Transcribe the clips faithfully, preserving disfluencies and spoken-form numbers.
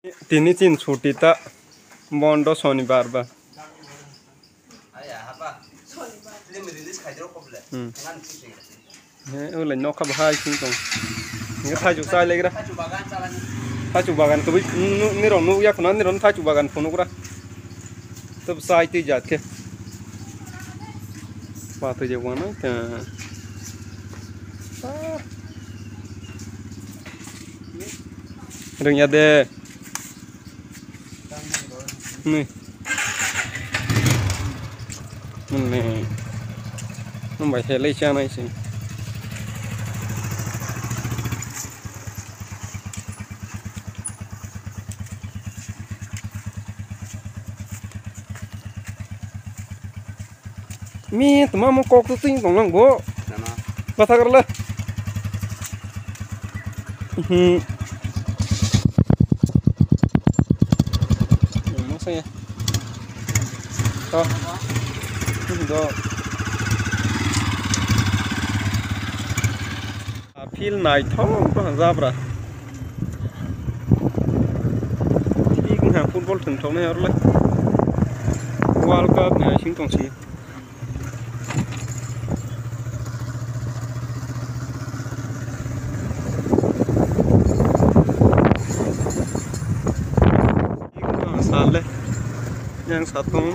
Tini chin chuti ta, bondo sonibar ba. Hmm. He, ulai nokha bahai sing tong. Nge thaichuk chai legra. Thaichuk bagan kwbui, nu-, nirok nukya khuna, nirok thaichuk bagan phunukra. Tab chai twi jat khe. Patwi je wana khe. Rwngya de. Ni. Ni. Nang bai helai chanai se. Mi tuma mo kok tu ting tong lang bo. Sana. Bata kar le. Hmm. Mo sa ya. To. Do. Field naithok bwkha jabra. Thik wngkha football thwngthoknai oro le. World Cup ni aising tongsi. Thik wngkha sal le. Yang satung.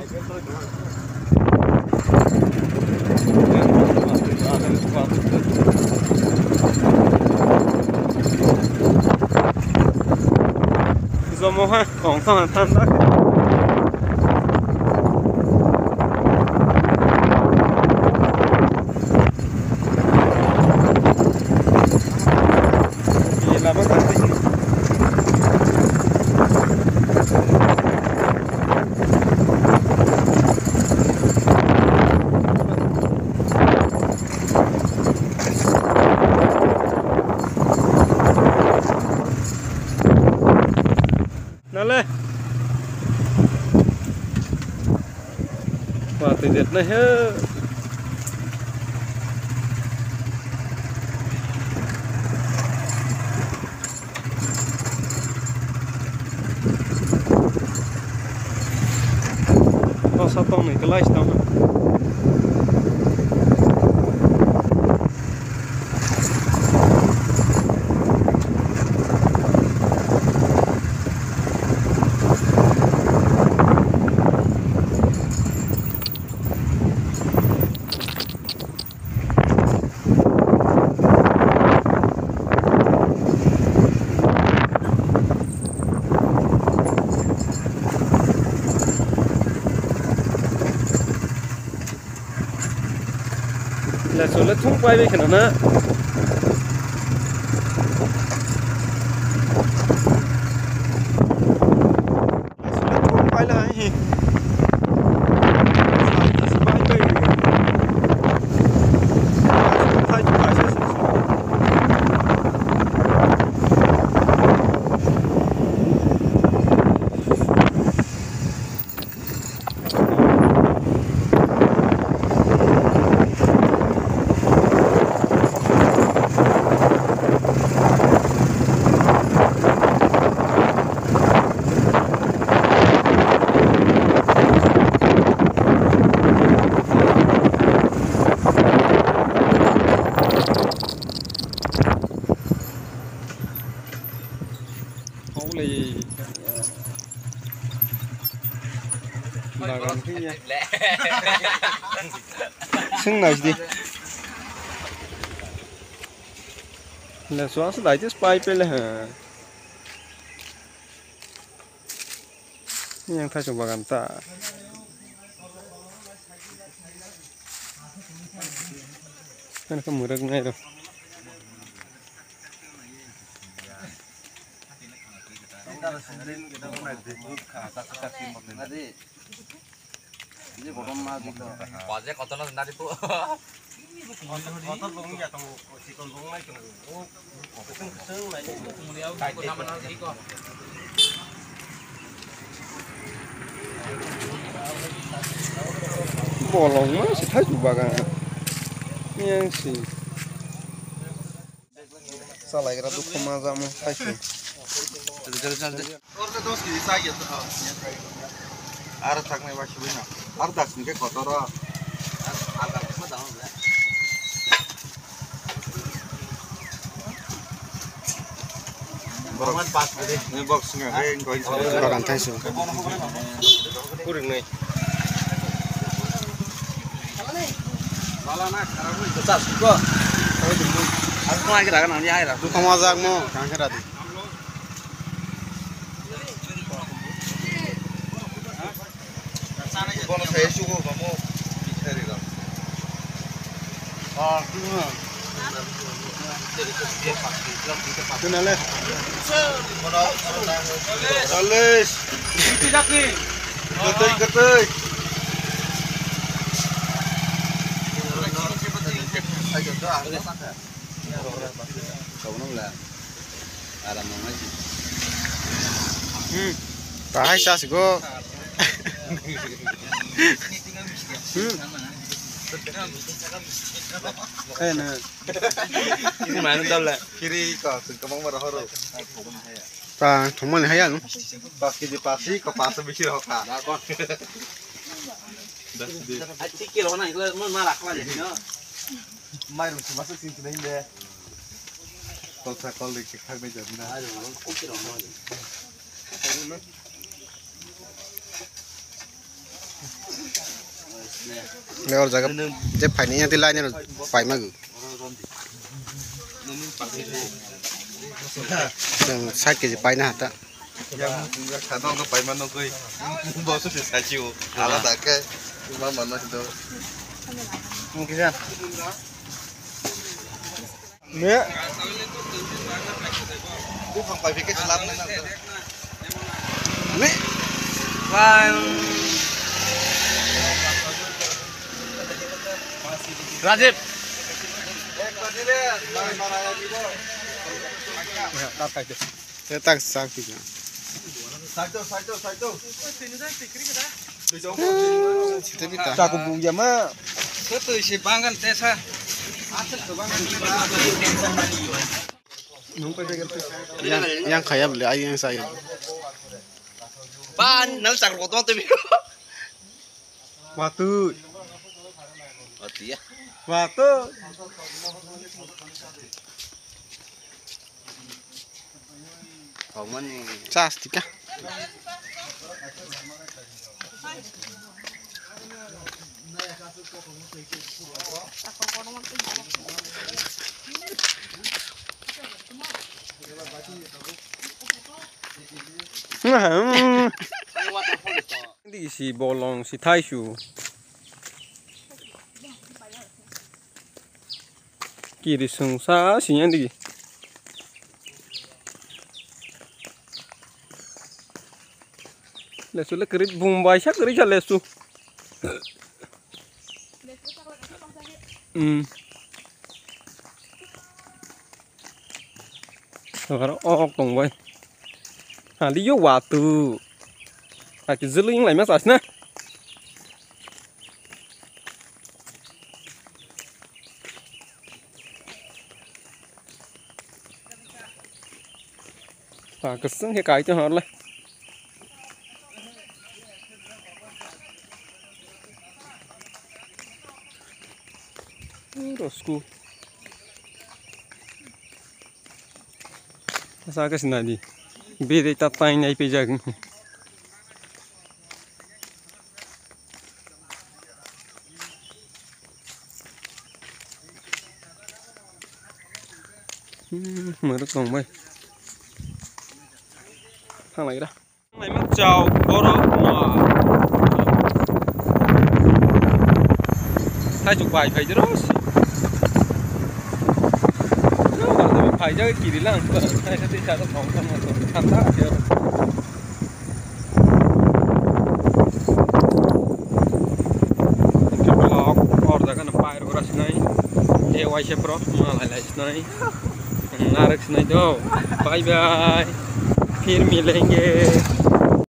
Jomo ha, kong thang thang thang. Nale. Watwi det nai he. Kosa tongni kwlai se tongha. Le chole thung pai bai kheno na. Bagan khe ya. Swng nai di. Le so as dai tis pai pele ha. Yang thaichuk bagan ta. Kan ka murak nai ro. Baje kotono nari po. Bolong ma se thaichuk bagan. Yang si. Chalaigra dukhu ma jamo thaichuk. Aro taknai ba sibui no. Aro das ni ke kotor o. Borok, borok singa ke engkoi. Bagan thai su. Kuring nai. Bala na kharap oi. Bachas ko. Ang ko ai raga nang ya ai ra. Tamo jak mo kang khe radi. Bono sai sugo mamo. Sari ra. Ah, tu na. Tu na le. Chalish. Katai, katai. Kau na bela. Aram nang nai. Hmm. Bahai sas go. Hmm. Eh, na. Ini mana tahu lah. Kiri kau, sing kemang marah horo. Ta, thongmani haya no. Pas kiji pasi, kau pas bisi roka. Achi kilo na, ilo mo mara kala ni no. Mairum si masuk sing kena inde. Kol sa kol di kekak ni jam na. Le or jaga je phaini ya di line pai magu. Chwng sait kg paina hata. Yang mung chungjak sa, nokno paima nugwi. Boso se sachi o. Alada khe. Ma mano hido. Mung kisa. Ne. Buphang pai phikhe se lab nang. Ni. Bang. Rajib. Ya, tak aja. Ya, tak sak juga. Saito, saito, saito. Kita kita. Taku buya ma. Itu si bangan tesa. Yang, yang kaya beli, ayo yang saya. Pan, nang sak rokok tuh. Watu. Watu ya. Watu. Kau mana? Cas tika. Digi si bolong si thaisu. Kiri sungsa sinya digi. Lesu le kiri bumbai sa kiri sa lesu. Hmm. Aro ok tong bai. Hadi yo watu. Aki zulu yung lai mas asna. Pa keseng he kai te hor le. Rosku. Asa ka sinadi. Bede ta tain ai pe jag. Hmm, muruk tong bai. Thang lai ra. Nai ma chao borok ma. Hai chu pai phai jero si. Phai ja kiri lang. Hai sa ti sa to thong thong to. Thang ta ke. Vlog or jaga no pai ro ra sinai. E Y C pro ma lai lai sinai. Narek sinai do. Bye bye. Phir milenge.